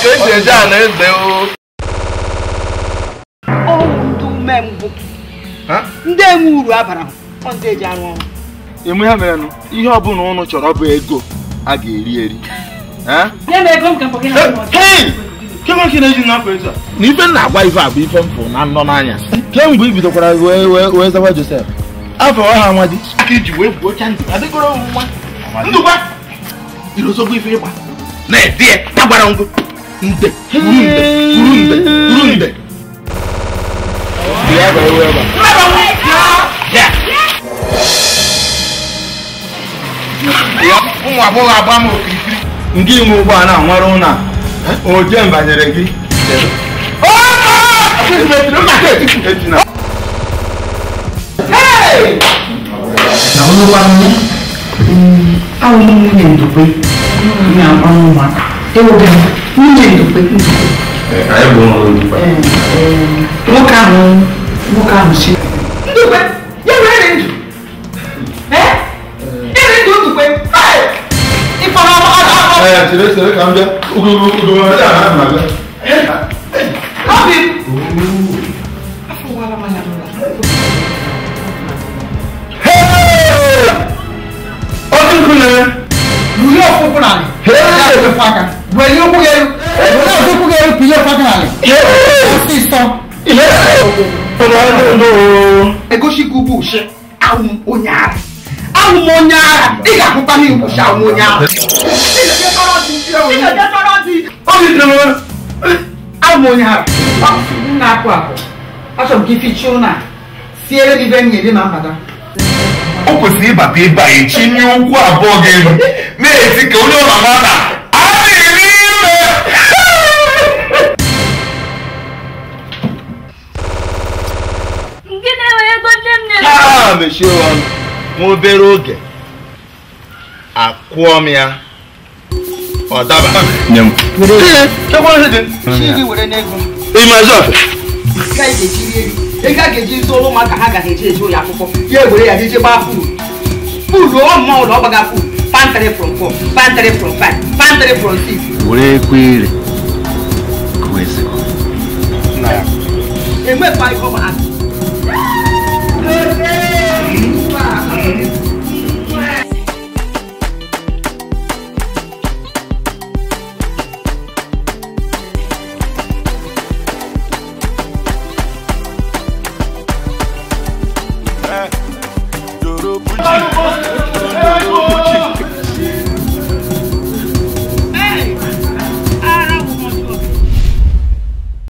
Ka esi eje a na-eze o. Ọwụ ndị umengwụ. Ndị enwe uru abara ọ ndị eji arụ ọrụ. Emu ihe mere ihe ọbụla ụnụ chọrọ bụ ego a ga-eri eri. Na ife m na-agwa ife a bụ ife mfụ na nnọ n'anya. Kemgbe i bidokwara wee zawa Joseph. Afọ ọha nwa di. Aka iji wee gbuo cha ndụ adịgoro nwa. Ndụkwa irozogbo ife ịgba. Na-edi ya agbara ngụ. Nde kwuru nde kwuru nde kwuru nde. Bịa ebe ebe. Ụmụ agbọghọ agba m okirikiri. Nke inwe ụgbọala nwere ụna oje mbanyere gị. Awụ m nwunye Ndukwe na-agba ụmụaka. Nwunye Ndukwe. Nwoke ahụ si Ndukwe ya were ndụ. Ere ndụ Ndukwe. Chere ka m bịa. Obi. Awụ m onye ara. Awụ m onye ara. Ị ga-ahụkwa m igbuchi awụ m onye ara. Awụ m onye ara. M na-apụ apụ. Achọrọ m ka ifichi ụlọ a. Siere m ibe m ga-eri ma mbata. O kwesịrị ịbata ebe a echi nye ụkwụ abụọ gị elu na-eti ka onye ụlọ ma na a na-eri ime. Ha mechie ọnụ nwa obere oge akwụọ m ya ọ daba. Nye m. Ego a ga-eji zụrụ ụmụaka ha gaghị eji eji ụlọ akwụkwọ ya ewere ya jeje gbaa fuulu fuulu ọ mma ụlọ ọ gbaga fuulu pantry from 4 pantry from 5 pantry from 6. Were ekwere kụọ ezigbo. Enwekwa ihe ọ ma